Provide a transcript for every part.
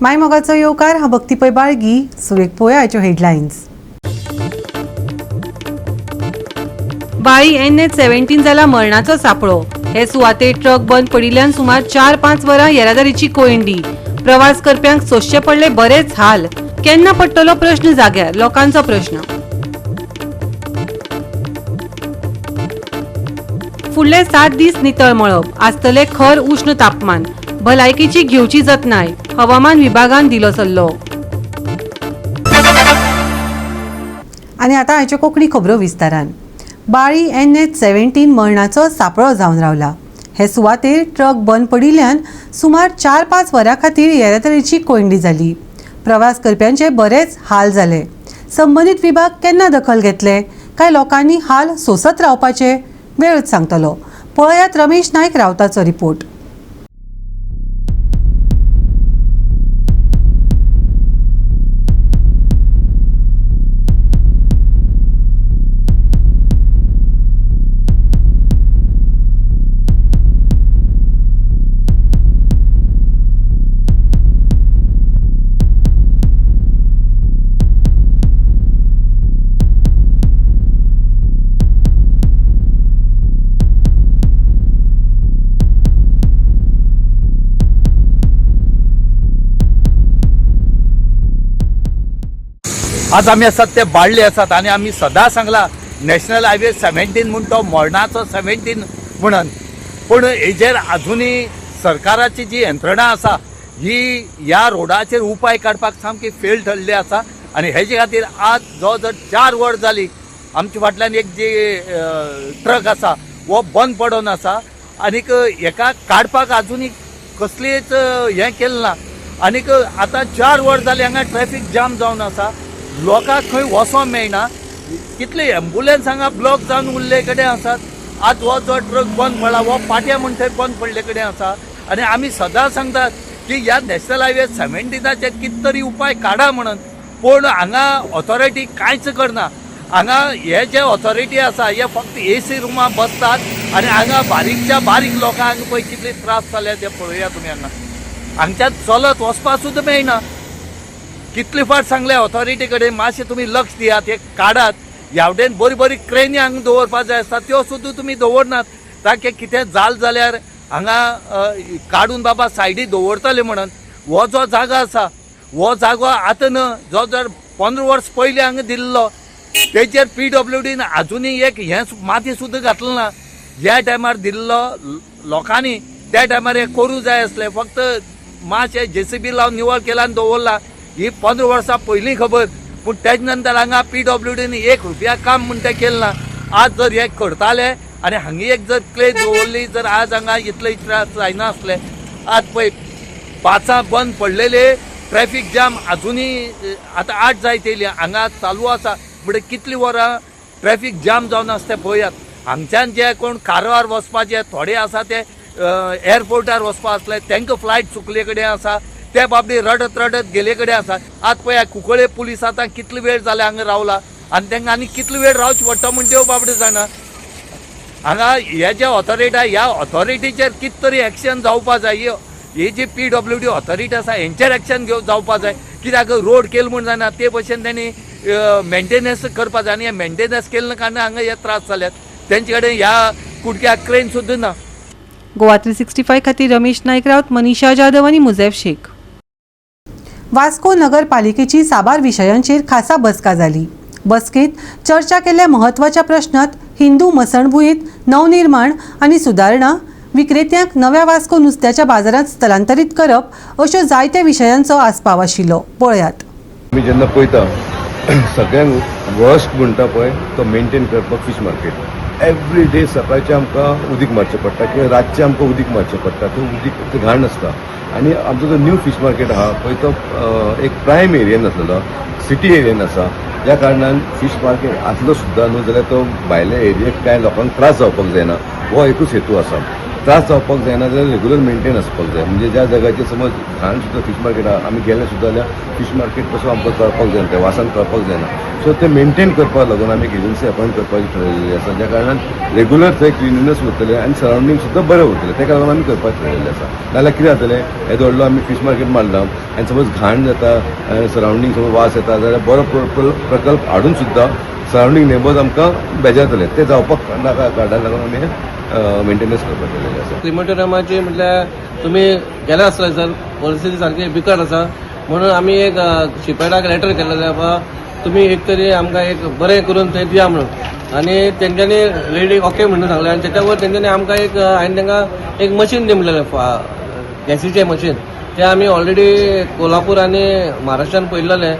माय मोगाचो येवकार. हांव भक्ती पै बाळगी. सुरेख पोयाच्यो हेडलायन्स. बाळी NH 17 जाला मरणाचो सापळो. हे सुवातेर ट्रक बंद पडिल्ल्यान सुमार 4-5 वरां येरादारीची कोयंडी. प्रवास करप्यांक सोंसचे पडले बरेच हाल. केन्ना पडटलो प्रश्न जाग्यार, लोकांचो प्रश्न. फुडले 7 दीस नितळ मळब, आसतले खर उष्ण तापमान. भलायकेची घेवची जतनाय, हवामान विभागान दिलो सल्लो. आनी आतां आयच्यो कोंकणी खबरो विस्तारान. बाळी NH 17 मरणाचो सापळो जावन रावला. हे सुवातेर ट्रक बंद पडिल्ल्यान सुमार 4-5 वरां खातीर येरादारीची कोयंडी जाली. प्रवास करप्यांचे बरेच हाल जाले. संबंदीत विभाग केन्ना दखल घेतले काय लोकांनी हाल सोंसत रावपाचे, वेळच सांगतलो. पळयात रमेश नायक रावताचो रिपोर्ट. आज आमी आसात ते बाळ्ळे आसात आनी आमी सदां सांगला नॅशनल हायवे 17 म्हूण तो मरणाचो 17 म्हणून, पूण हेजेर आजुनूय सरकाराची जी यंत्रणा आसा ही ह्या रोडाचेर उपाय काडपाक सामकी फेल ठरली आसा. आनी हेजे खातीर आज जवळ जवळ 4 वर जाली आमच्या फाटल्यान एक जी ट्रक आसा हो बंद पडून आसा आनीक हेका काडपाक आजुनूय कसलीच हें केलें ना. आनीक आतां 4 वर जाली हांगा ट्रॅफीक जाम जावन आसा, लोकांक खंय वचोंक मेळना. कितले एम्बुलन्स हांगा ब्लॉक जावन उरले कडेन आसात. आज हो जो ट्रक बंद पडला हो पाट्या म्हण थंय बंद पडले कडेन आसा. आनी आमी सदां सांगतात की ह्या नॅशनल हायवे 17चेर कितें तरी उपाय काडा म्हणून, पूण हांगा ऑथॉरिटी कांयच करना. हांगा हे जे ऑथॉरिटी आसा हे फक्त एसी रुमां बसतात आनी हांगा बारीकच्या बारीक लोकांक पळय कितले त्रास जाले ते पळोवया तुमी. हांगा हांगच्यान चलत वचपाक सुद्दां मेळना. कितले फावट सांगले ऑथॉरिटी कडेन मातशें तुमी लक्ष दियात, हे काडात. ह्या वटेन बरी बरी क्रेनी हांगा दवरपाक जाय आसता त्यो सुद्दां तुमी दवरनात, ताकी कितें जालें जाल्यार हांगा काडून बाबा सायडी दवरतले म्हणून. हो जो जागो आसा हो जागो आतां न्हय, जो जर 15 वर्स पयलीं हांगा दिल्लो तेचेर PWDन आजुनूय एक हें माती सुद्दां घातलें ना. ज्या टायमार दिल्लो लोकांनी त्या टायमार हें करूं जाय आसलें, फक्त मातशें JCB लावन निवळ केला आनी दवरला. ही 15 वर्सां पयलीं खबर, पूण तेज नंतर हांगा PWDन 1 रुपया काम म्हण तें केलें ना. आज जर हें करताले आनी हांगा एक जर क्ले दवरली जर आज हांगा इतले त्रास जायना आसले. आज पळय 5 बंद पडलेले, ट्रॅफीक जाम आजुनूय आतां 8 जायत येयली हांगा चालू आसा. म्हणजे कितलीं वरां ट्रॅफीक जाम जावन आसा तें पळयात. हांगच्यान जे कोण कारवार वचपाचे थोडे आसा ते एअरपोर्टार वचपा आसले तांकां फ्लायट चुकले कडेन आसा, ते बाबडी रडत रडत गेले कडेन आसा. आज पळया कुंकळे पुलीस आतां कितलो वेळ जाले हांगा रावला आनी तांकां आनी कितलो वेळ रावचें पडटा म्हण देव बाबडे जाणा. हांगा हे जे ऑथॉरिटी आहा ह्या ऑथॉरिटीचेर कितें तरी एक्शन जावपा जाय. ही जी PWD authority आसा हेंचेर एक्शन घेवन जावपा जाय. कित्याक रोड केल म्हूण जायना, ते भशेन तेणी मेंटेनन्स करपा जाय आनी हे मेंटेनन्स केल्ले कारणान हांगा हे त्रास जाल्यात. तेंचे कडेन ह्या कुडक्याक क्रेन सुद्दां ना. गोवा 365 खातीर रमेश नायक रावत, मनीषा जाधव आनी मुझेफ शेख. वास्को नगरपालिकेची साबार विशयांचेर खासा बसका जाली. बसकेत चर्चा केल्ल्या म्हत्वाच्या प्रश्नात हिंदू मसणभुंयेत नवनिर्माण आनी सुदारणा, विक्रेत्यांक नव्या वास्को नुस्त्याच्या बाजारांत स्थलांतरीत करप अश्यो जायत्या विशयांचो आस्पाव आशिल्लो. पळयात. आमी जेन्ना पळयता सगळ्यांक वर्स्ट म्हणटा पळय तो मेंटेन करपाक फीश मार्केट. एवरी डे सकाळचें आमकां उदीक मारचें पडटा किंवा रातचें आमकां उदीक मारचें पडटा. तें उदीक तें घाण आसता. आनी आमचो जो न्यू फीश मार्केट आहा पळय तो एक प्रायम एरियन आसलेलो, सिटी एरियन आसा. ज्या कारणान फीश मार्केट आसलो सुद्दां न्हू जाल्यार तो भायल्या एरियेक कांय लोकांक त्रास जावपाक जायना, हो एकूच हेतू आसा. त्रास जावपाक जायना जाल्यार रेगुलर मेंटेन आसपाक जाय. म्हणजे ज्या जाग्याचेर समज घाण सुद्दां फीश मार्केट आमी गेले सुद्दां जाल्यार फीश मार्केट कसो आमकां कळपाक जायना, त्या वासान कळपाक जायना. सो ते मेंटेन करपाक लागून आमी एक एजन्सी अपॉयंट करपाची ठरयलेली आसा, ज्या कारणान रेगुलर थंय क्लिनिनेस उरतलें आनी सरावंडींग सुद्दां बरें उरतलें. तेका लागून आमी करपाक ठरयलेलें आसा. नाजाल्यार कितें जातलें, येदो व्हडलो आमी फीश मार्केट मारला आनी समज घाण जाता, सरावंडींग समज वास येता जाल्यार बरो प्रकल्प हाडून सुद्दां सरावंडींग नेबर्स आमकां बेजारतले. ते जावपाक नाका कारणाक लागून आमी मेंटेनन्स करपाक केलेलें आसा. क्रिमेटोरियमाची म्हटल्यार तुमी गेले आसतले सर, परिस्थिती सारकी बिकट आसा म्हणून आमी एक शिपेडाक लेटर केलेलें, बाबा तुमी एक तरी आमकां एक बरें करून थंय दिया म्हणून. आनी तेंच्यांनी रेडी ओके म्हणून सांगलें. आनी तेच्या वयर तेंच्यांनी आमकां एक हांवें तांकां एक मशीन दी म्हणलेलें, गॅसीचें मशीन. तें आमी ऑलरेडी कोल्हापूर आनी महाराष्ट्रान पळयल्लें.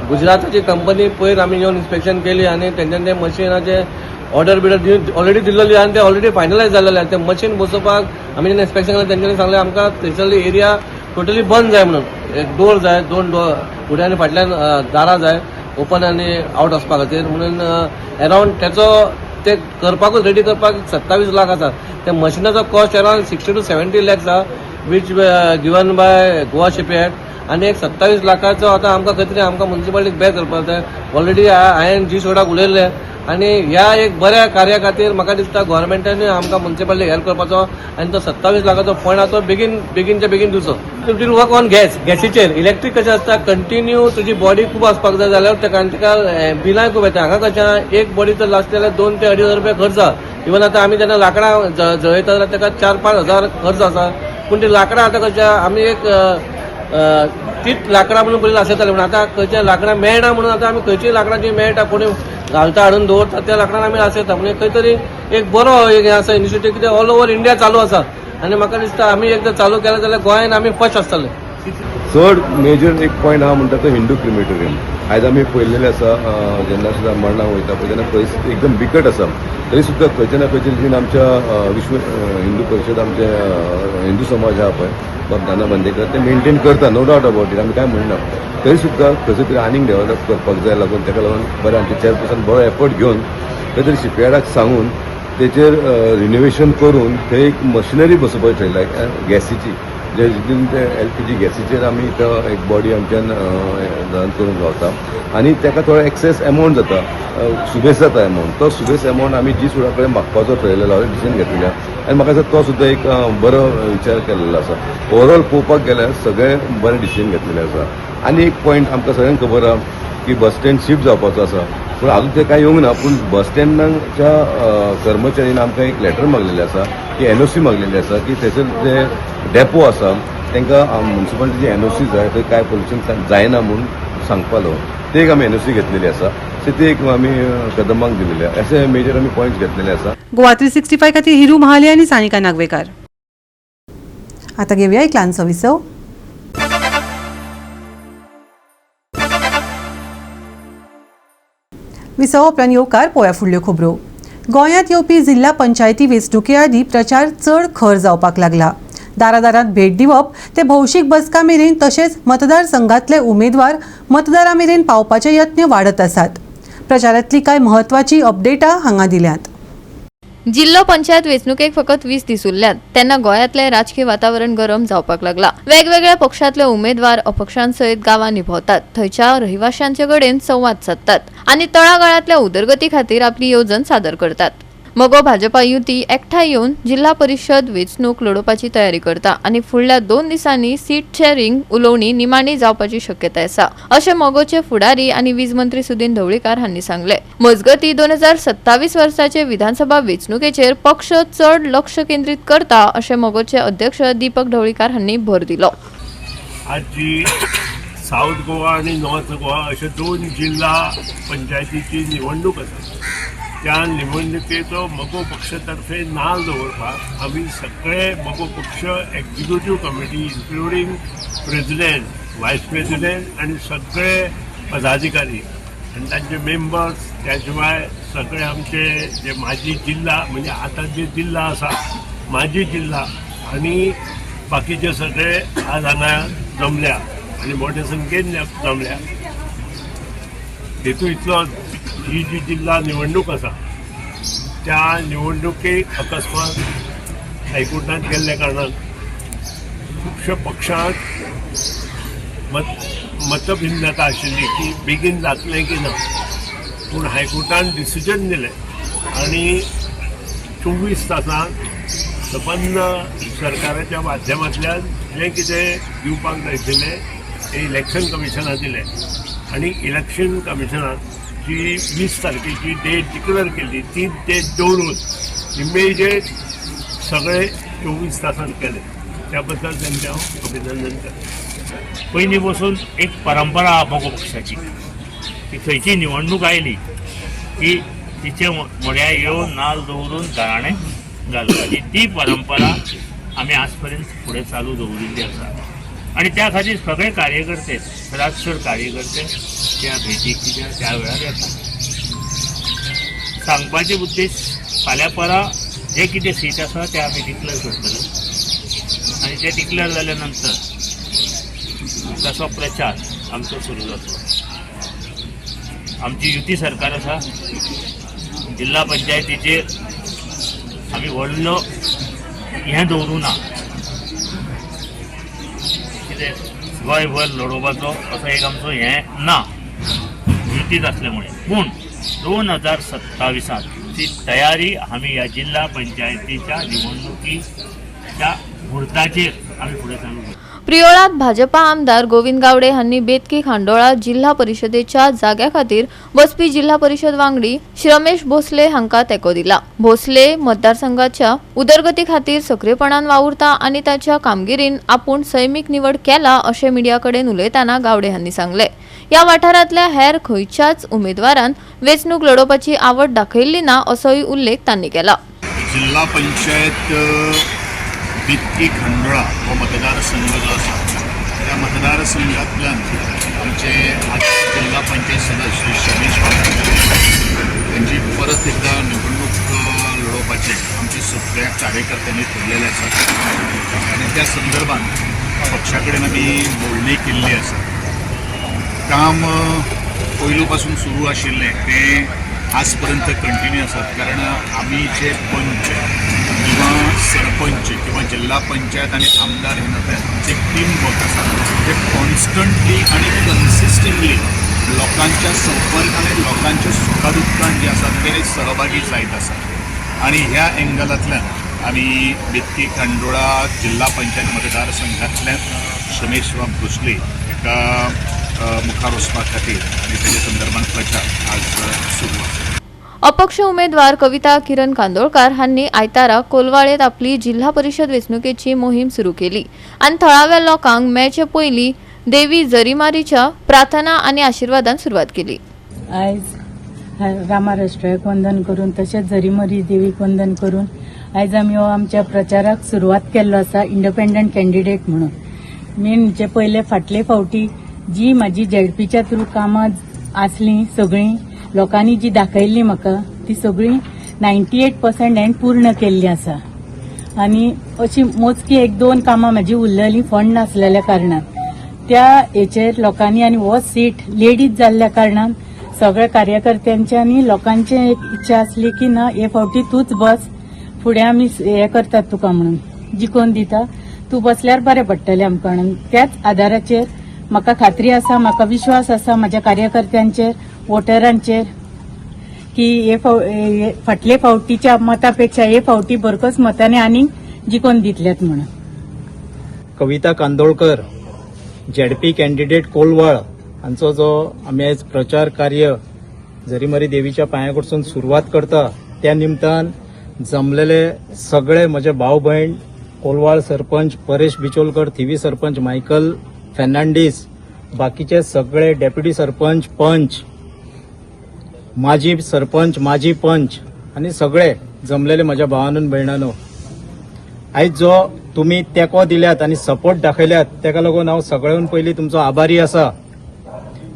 गुजराताची कंपनी पयर आमी येवन इन्स्पेक्शन केली आनी तेंच्यांनी ते मशिनाचे ऑर्डर बिर्डर दिवन ऑलरेडी दिल्लेली आनी ते ऑलरेडी फायनलायज जाल्लेले. आनी ते मशीन बसोवपाक आमी जेन्ना इन्स्पेक्शन केलें, तेंच्यांनी सांगलें आमकां थंयसरली एरिया टोटली बंद जाय म्हणून. एक डोर जाय, दोन डोर फुडें आनी फाटल्यान दारां जाय ओपन आनी आवट वचपा खातीर म्हणून. अरावंड तेचो ते करपाकूच रेडी करपाक 27 लाख आसा. त्या मशिनाचो cost around 60 to 70 lakhs आसा, which given by Goa Shipyard. आनी एक 27 लाखाचो आतां आमकां खंय तरी आमकां मुन्सिपालिटीक बॅक करपाक जाय. ऑलरेडी हांवें जी सोडाक उलयल्लें आनी ह्या एक बऱ्या कार्या खातीर म्हाका दिसता गोवोरमेंटानूय आमकां मुन्सिपालिटीक हेल्प करपाचो आनी तो 27 लाखाचो फंड आसा तो बेगीन बेगीनच्या बेगीन दिवचो. It will work on gas, गॅसीचेर. इलेक्ट्रीक कशें आसता, कंटिन्यू तुजी बॉडी खूब आसपाक जाय जाल्यार तेका, आनी तेका बिलांय खूब येता. हांगा कशें आहा, एक बॉडी जर लासली जाल्यार 2 ते 2.5 हजार रुपया खर्च आहा. इवन आतां आमी जेन्ना लांकडां जळयता जाल्यार तेका 4-5 हजार खर्च आसा. पूण ती लांकडां आतां कशें आहा, आमी एक अ, अ, तीच लांकडां म्हणून पयलीं आसताले, पूण आतां खंयचे लांकडां मेळना म्हणून आतां आमी खंयचीय लांकडां जी मेळटा, कोणी घालता हाडून दवरता, त्या लांकडान आमी आसयता. म्हणजे खंय तरी एक बरो एक हें आसा इनिशिएटीव, कितें ऑल ओवर इंडिया चालू आसा आनी म्हाका दिसता आमी एकदां चालू केलें जाल्यार गोंयान आमी फर्स्ट आसतले. चड मेजर एक पॉयंट आहा म्हणटा तो हिंदू क्रिमेटोरियम. आयज आमी पळयलेलें आसा, जेन्ना सुद्दां मरणाक वयता पळय तेन्ना परिस्थिती एकदम बिकट आसा. तरी सुद्दां खंयच्या ना खंयच्या रितीन आमच्या विश्व हिंदू परिशद, आमचे हिंदू समाज आहा पळय, बाब नाना बांदेकर, ते मेंटेन करता, नो डावट अबाउट it, आमी काय म्हणना. तरी सुद्दां खंयसर तरी आनीक डेव्हलप करपाक जाय लागून तेका लागून बरें आमचे चेअरपर्सन बरो एफर्ट घेवन खंय तरी शिपयार्डाक सांगून तेचेर रिनोवेशन करून थंय एक मशिनरी बसोवपाची ठरयला गॅसीची, जे जितून ते एलपीजी गॅसीचेर आमी तो एक बॉडी आमच्यान दहन करूंक गावता. आनी तेका थोडो एक्सेस एमावंट जाता, सुबेस जाता एमावंट. तो सुबेस एमावंट आमी जी सुडा कडेन मागपाचो ठरयलेलो, डिसिजन घेतलेलो आनी म्हाका दिसता तो सुद्दां एक बरो विचार केल्लो आसा. ओवरऑल पळोवपाक गेल्यार सगळे बरें डिसिजन घेतलेलें आसा. आनी एक पॉयंट आमकां सगळ्यांक खबर आहा की बस स्टँड शिफ्ट जावपाचो आसा, पूण अजून तें कांय येवंक ना. पूण बस स्टँडाच्या कर्मचाऱ्यांनी आमकां एक लेटर मागलेलें आसा की एनओसी मागलेली आसा की थंयसर जे डेपो आसा तांकां मुन्सिपालिटीची एनओसी जाय, थंय कांय पोल्युशन जायना म्हूण सांगपा लागून ते एक आमी एनओसी घेतलेली आसा. सो ते एक आमी कदंबाक दिलेले आसा. अशे मेजर आमी पॉयंट्स घेतलेले आसा. गोवा 365 खातीर हिरू महाले आनी सानिका नागवेकार. आता घेऊया एक ल्हानसो विसव. विसव उपरांत येवकार. पळोवया फुडल्यो खबरो. गोंयांत येवपी जिल्हा पंचायती वेंचणुके आदीं प्रचार चड खर जावपाक लागला. दारादारांत भेट दिवप ते भौशीक बसका मेरेन तशेंच मतदारसंघातले उमेदवार मतदारां मेरेन पावपाचे यत्न वाडत आसात. प्रचारांतली कांय म्हत्वाचीं अपडेटां हांगा दिल्यांत. जिल्लो पंचायत वेंचणुकेक फकत 20 दीस उरल्यात तेन्ना गोंयांतलें राजकी वातावरण गरम जावपाक लागला. वेगवेगळ्या पक्षांतले उमेदवार अपक्षांसयत गांवांनी भोंवतात, थंयच्या रहिवाशांचे कडेन संवाद सादतात आनी तळागाळांतल्या उदरगती खातीर आपली येवजण सादर करतात. मगो भाजपा युती एकठांय येवन जिल्हा परिशद वेंचणूक लडोवपाची तयारी करता आनी फुडल्या 2 दिसांनी सीट शेअरिंग उलोवणी निमाणी जावपाची शक्यताय आसा, अशें मगोचे फुडारी आनी वीज मंत्री सुदीन ढवळीकार हांणी सांगलें. मजगतीं, 2027 वर्साचे विधानसभा वेंचणुकेचेर पक्ष चड लक्ष केंद्रीत करता, अशें मगोचे अध्यक्ष दीपक ढवळीकार हांणी भर दिलो. आज जी साऊथ गोवा आणि नॉर्थ गोवा अशे दोन जिल्हा पंचायतीची निवडणूक आसा, त्या निवडणुकेचो मगो पक्षतर्फे नाल दवरपाक आमी सगळे मगो पक्ष executive committee, including president, vice president आनी सगळे पदाधिकारी आनी तांचे मेंबर्स, त्या शिवाय सगळे आमचे जे माजी जिल्हा, म्हणजे आतां जे जिल्हा आसा, माजी जिल्हा आनी बाकीचे सगळे आज हांगा जमल्या आनी मोठ्या संख्येन जमल्या. हेतू इतलो, ही जी जिल्हा निवडणूक आसा त्या निवडणुकेक अकस्मात हायकोर्टांत गेल्ल्या कारणान खुबश्या पक्षांत मतभिन्नता आशिल्ली की बेगीन जातलें की ना, पूण हायकोर्टान डिसिजन दिलें आनी 24 तासांत सबंद सरकाराच्या माध्यमांतल्यान जें कितें दिवपाक जाय आशिल्लें तें इलेक्शन कमिशनान दिलें आनी इलेक्शन कमिशनान जी 20 तारखेची डेट डिक्लेअर केली ती डेट दवरून इमिजिएट सगळे 24 तासांत केले. त्या बद्दल तांचें हांव अभिनंदन करतां. पयलीं पसून एक परंपरा आहा मगो पक्षाची की खंयची निवडणूक आयली की तिचे म्हऱ्या येवन नाल दवरून घराणें घालपाची ती परंपरा आमी आज पर्यंत फुडें चालू दवरिल्ली आसा आनी त्या खातीर सगळे कार्यकर्ते, सरासर कार्यकर्ते त्या भेटीक कित्याक त्या वेळार येता. सांगपाचे उद्देश, फाल्यां परां जे कितें सीट आसा ते आमी डिक्लेर करतले आनी ते डिक्लेर जाल्या नंतर तसो प्रचार आमचो सुरू जातलो. आमची युती सरकार आसा. जिल्हा पंचायतीचेर आमी व्हडलो हें दवरूं ना, कितें गोंयभर लडोवपाचो असो एक आमचो हें ना युतीच आसल्यामुळे. पूण 2027ची तयारी आमी ह्या जिल्हा पंचायतीच्या निवडणुकीच्या मुहूर्ताचेर आमी फुडें चालू करतले. प्रियोळात भाजपा आमदार गोविंद गावडे हांणी बेतकी खांडोळा जिल्हा परिषदेच्या जाग्या खातीर बसपी जिल्हा परिषद वांगडी श्रमेश भोसले हांकां तेंको दिला. भोसले मतदारसंघाच्या उदरगती खातीर सक्रीयपणान वावुरता आनी ताच्या कामगिरीन आपूण सैमीक निवड केला अशें मिडिया कडेन उलयतना गावडे हांणी सांगलें. ह्या वाठारांतल्या हेर खंयच्याच उमेदवारान वेंचणूक लडोवपाची आवड दाखयल्ली ना असोय उल्लेख तांणी केला. जिल्हा पंचायत बेतकी खंडोळा हो मतदारसंघ जो आसा त्या मतदारसंघांतल्यान आमचे जिल्हा पंचायत सदस्य श्री शमेश हांची परत एकदा निवडणूक लढोवपाचें आमचे सगळ्या कार्यकर्त्यांनी ठरलेलें आसा आनी त्या संदर्भात पक्षा कडेन आमी बोलणी केल्ली आसा. काम पयलू पासून सुरू आशिल्लें तें आज पर्यंत कंटिन्यू आसात, कारण आमी जे पंच किंवा सरपंच किंवा जिल्हा पंचायत आनी आमदार हे नात्यान आमचें एक टीम वर्क आसा जे कॉन्स्टंटली आनी कन्सिस्टंटली लोकांच्या संपर्क आनी लोकांच्या सुखदुख्खान जे आसा ते सहभागी जायत आसा. आनी ह्या एंगलांतल्यान आमी बेतकी खांडोळा जिल्हा पंचायत मतदारसंघांतल्यान शमेश भोसले हाका मुखार वचपा खातीर आनी तेजे संदर्भात प्रचार आज सुरू आसा. अपक्ष उमेदवार कविता किरण कांदोळकार हांणी आयतारा कोलवाळेत आपली जिल्हा परिषद वेंचणुकेची मोहीम सुरू केली आनी थळाव्या लोकांक मेळचे पयलीं देवी जरीमारीच्या प्रार्थना आनी आशिर्वादान सुरवात केली. आयज रामा राष्ट्राक वंदन करून तशेंच जरीमरी देवीक वंदन करून आयज आमी हो आमच्या प्रचाराक सुरवात केल्लो आसा इंडिपेंडंट कॅन्डिडेट म्हणून. मेन म्हणजे पयले फाटले फावटी जी म्हाजी झेडपीच्या थ्रू कामां आसलीं सगळीं लोकांनी जी दाखयल्ली म्हाका ती सगळीं 98% हांवें पूर्ण केल्ली आसा. आनी अशी मोजकी एक दोन कामां म्हाजी उरलेलीं फंड नासलेल्या कारणान त्या हेचेर लोकांनी आनी हो सीट लेडीज जाल्ल्या कारणान सगळ्या कार्यकर्त्यांची आनी लोकांची एक इच्छा आसली की ना हे फावटी तूंच बस, फुडें आमी हें करतात तुका म्हणून जिखोवन दिता, तूं बसल्यार बरें पडटलें आमकां म्हणून. त्याच आदाराचेर म्हाका खात्री आसा, म्हाका विश्वास आसा म्हाज्या कार्यकर्त्यांचेर, वोटरांचेर की हे फाटले फावटीच्या मतापेक्षा हे फावटी भरकस मतांनी आनीक जिखोवन दितल्यात म्हणून. कविता कांदोळकर झेडपी कॅन्डिडेट कोलवाळ हांचो जो आमी आयज प्रचार कार्य जरीमरी देवीच्या पांया कडसून सुरवात करता त्या निमतान जमलेले सगळे म्हजे भाव भयण, कोलवाळ सरपंच परेश बिचोलकर, थिवी सरपंच मायकल फेर्नांडीस, बाकीचे सगळे डेप्युटी सरपंच, पंच, माजी सरपंच, माजी पंच आनी सगळे जमलेले म्हज्या भावानो आनी भयणानो, आयज जो तुमी तेंको दिल्यात आनी सपोर्ट दाखयल्यात तेका लागून हांव सगळ्यान पयलीं तुमचो आभारी आसा.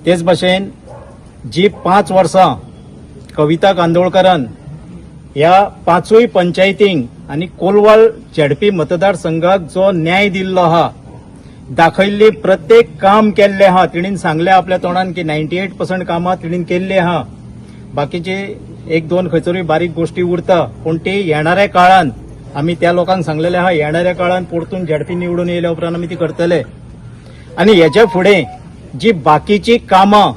तेच भाशेन जी 5 वर्सां कविता कांदोळकरान ह्या 5 पंचायतींक आनी कोलवाळ झेडपी मतदारसंघाक जो न्याय दिल्लो आहा, दाखयल्ली प्रत्येक काम केल्लें आहा, तिणेन सांगलें आपल्या तोंडान की 98% कामां तिणेन केल्लीं आहा. बाकीची एक दोन खंयसरूय बारीक गोश्टी उरता, पूण ती येणाऱ्या काळान आमी त्या लोकांक सांगलेले आहा येणाऱ्या काळान परतून झेडपी निवडून येयल्या उपरांत आमी ती करतले. आनी हेच्या फुडें जी बाकीची कामां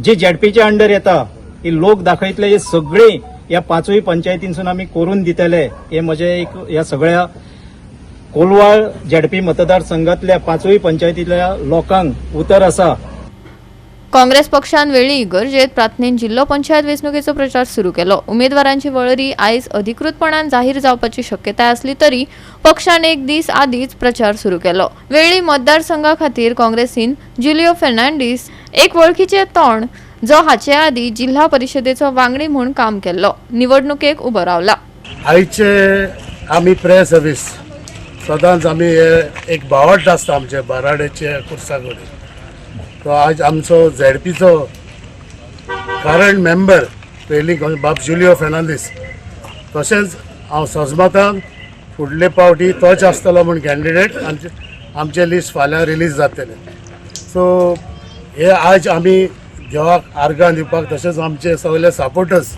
जी झेडपीच्या अंडर येता ही लोक दाखयतले, हे सगळे ह्या पांचूय पंचायतींसून आमी करून दितले. हे म्हजें एक ह्या सगळ्या कोलवाळ झेडपी मतदारसंघातल्या पांचूय पंचायतींतल्या लोकांक उतर आसा. काँग्रेस पक्षान वेळी इगर्जेत प्रार्थनेन जिल्लो पंचायत वेंचणुकेचो प्रचार सुरू केलो. उमेदवारांची वळेरी आयज अधिकृतपणान जाहीर जावपाची शक्यताय आसली तरी पक्षान एक दीस आदींच प्रचार सुरू केलो. वेळ्ळी मतदारसंघा खातीर काँग्रेसीन जुलियो फेर्नांडीस एक वळखीचे तोंड जो हाचे आदीं जिल्हा परिशदेचो वांगडी म्हूण काम केल्लो निवडणुकेक उबो रावला. आयचे आमी प्रेयर सर्वीस सदांच आमी हे एक बावट आसता आमचे बाराडेचे कुर्सा कडेन. तो आज आमचो झेडपीचो करंट मेंबर पयलीं बाब जुलियो फेर्नांदीस, तशेंच हांव सजमतान फुडले पावटी तोच आसतलो म्हूण कॅन्डिडेट. आमचे आमचें लिस्ट फाल्यां रिलीज जातलें. सो हे आज आमी देवाक आर्गां दिवपाक, तशेंच आमचे सगळे सपोर्टर्स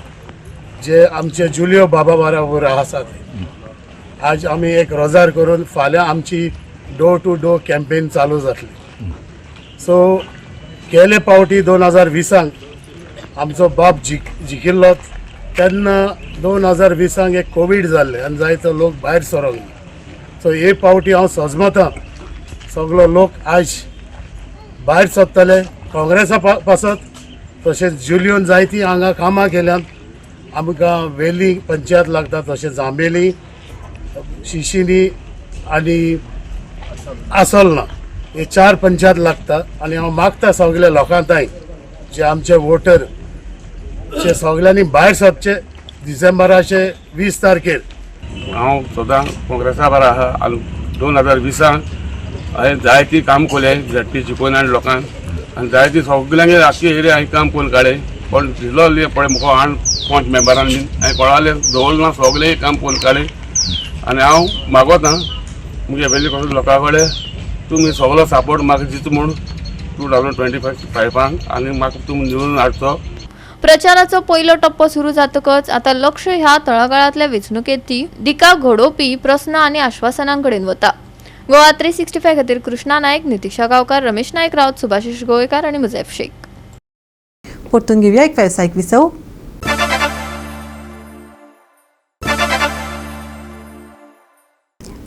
जे आमचे जुलियो बाबा बराबर आसात, आज आमी एक रोजार करून फाल्यां आमची डोर टू डोर कॅम्पेन चालू जातली. सो गेले पावटी 2020 आमचो बाप जिखिल्लो तेन्ना 2020 एक कोवीड जाल्लें आनी जायतो लोक भायर सरोंक ना. सो हे पावटी हांव सजमतां सगलो लोक आयज भायर सरतले काँग्रेसा पासत. तशेंच जुलियोन जायतीं हांगा कामां केल्यात. आमकां वेली पंचायत लागता, तशेंच जांबेली, शिशिनी आनी आसोलना हे 4 पंचायत लागता. आनी हांव मागता सगल्या लोकां तांय जे आमचे वोटर जे सगल्यांनी भायर सरचे डिसेंबराचे 20 तारखेर. हांव सदां काँग्रेसा बरा आहा आनी 2020 हांवें जायती काम केलें झेडपी शिकोवन आनी लोकांक, आनी जायती सगल्यांगे आख्खी एरिया हांवें काम करून काडलें. पण दिसलो पळय म्हाका हाण पंच मेंबरान बीन हांवें कोणाले दवरलें ना, सगळें काम करून काडलें. आनी हांव मागोता मुगे वेली कसो लोकां कडेन तुमी सगलो सपोर्ट म्हाका दिता म्हूण 2025 आनी म्हाका तुमी निवडून हाडचो. प्रचाराचो पयलो टप्पो सुरू जातकच आता लक्ष ह्या तळागाळांतल्या वेंचणुकेंतली दिका घडोवपी प्रस्न आनी आश्वासनांकडेन वता. गोवा 365 खातीर कृष्णा नायक, नितिशा गांवकार, रमेश नायक राऊत, सुभाषिश गोवेकार आनी मुजैफ शेख. परतून घेवया एक वेवसायीक विसव.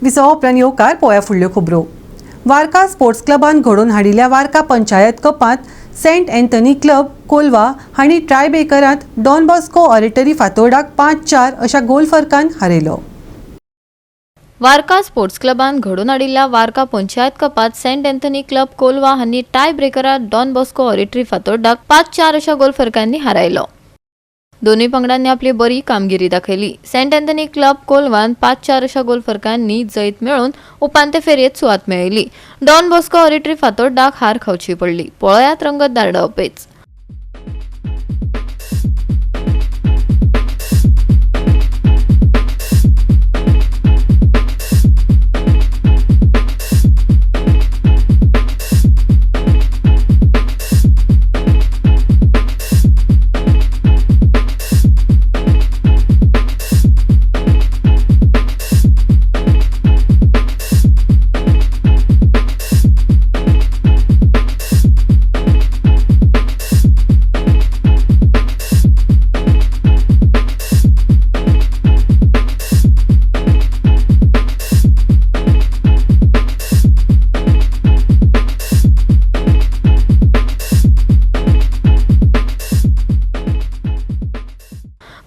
विसवा उपरांत येवकार पळोवया फुडल्यो खबरो. वार्का स्पोर्ट्स क्लबान घडोवन हाडिल्ल्या वार्का पंचायत कपांत सेंट एन्थनी क्लब कोलवा हांणी ट्रायबेकरांत डॉन बॉस्को ऑरेटरी फातोर्डाक 5-4 अशा गोल फरकान हारयलो. वार्का स्पोर्ट्स क्लबान घडोवन हाडिल्ल्या वार्का पंचायत कपांत सेंट एन्थनी क्लब कोलवा हांणी टाय ब्रेकरात डॉन बॉस्को ऑरेटरी फातोर्डाक 5-4 अशा गोल फरकांनी हारायलो. दोनूय पंगडांनी आपली बरी कामगिरी दाखयली. सेंट एन्थनी क्लब कोलवान 5-4 अशा गोल फरकांनी जैत मेळोवन उपांत्य फेरयेत सुवात मेळयली. डॉन बॉस्को ऑरेटरी फातोर्डाक हार खावची पडली. पळयात रंगतदार डावपेच.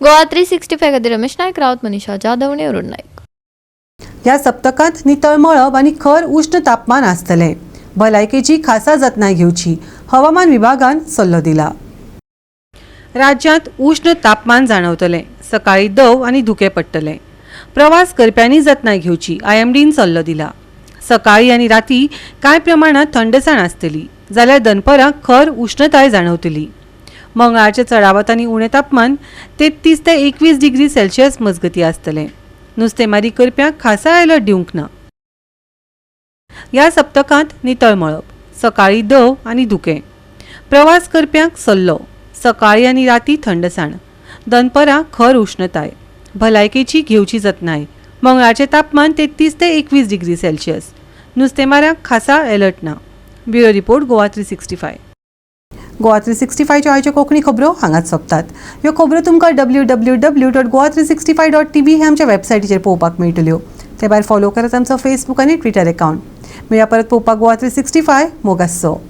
गोवा 365 खातीर रमेश नायक राऊत, मनीषा जाधव आनी अरुण नायक. ह्या सप्तकांत नितळ मळब आनी खर उश्ण तापमान आसतलें. भलायकेची खासा जतनाय घेवची, हवामान विभागान सल्लो दिला. राज्यांत उश्ण तापमान जाणवतलें. सकाळी दव आनी धुकें पडटलें. प्रवास करप्यांनी जतनाय घेवची, आयएमडीन सल्लो दिला. सकाळी आनी राती कांय प्रमाणांत थंडसाण आसतली जाल्यार दनपरां खर उश्णताय जाणवतली. मंगळारच्या चडावत आनी उणें तापमान 33 ते 21 डिग्री सेल्सियस मजगती आसतलें. नुस्तेमारी करप्यांक खासा अलर्ट दिवंक ना. ह्या सप्तकांत नितळ मळब, सकाळी दव आनी धुकें. प्रवास करप्यांक सल्लो, सकाळी आनी राती थंडसाण, दनपरां खर उश्णताय, भलायकेची घेवची जतनाय. मंगळाचें तापमान 33 ते 21 डिग्री सेल्सियस. नुस्तेमाऱ्यांक खासा अलर्ट ना. Bureau report, Goa 365. Goa 365च्यो आयच्यो कोंकणी खबरो हांगाच सोंपतात. ह्यो खबरो तुमकां www.goa365.tv ह्या आमच्या वेबसायटीचेर पळोवपाक मेळटल्यो. ते भायर फॉलो करात आमचो फेसबूक आनी ट्विटर एकावंट. मेळया परत पळोवपाक गोवा 365. मोगासो.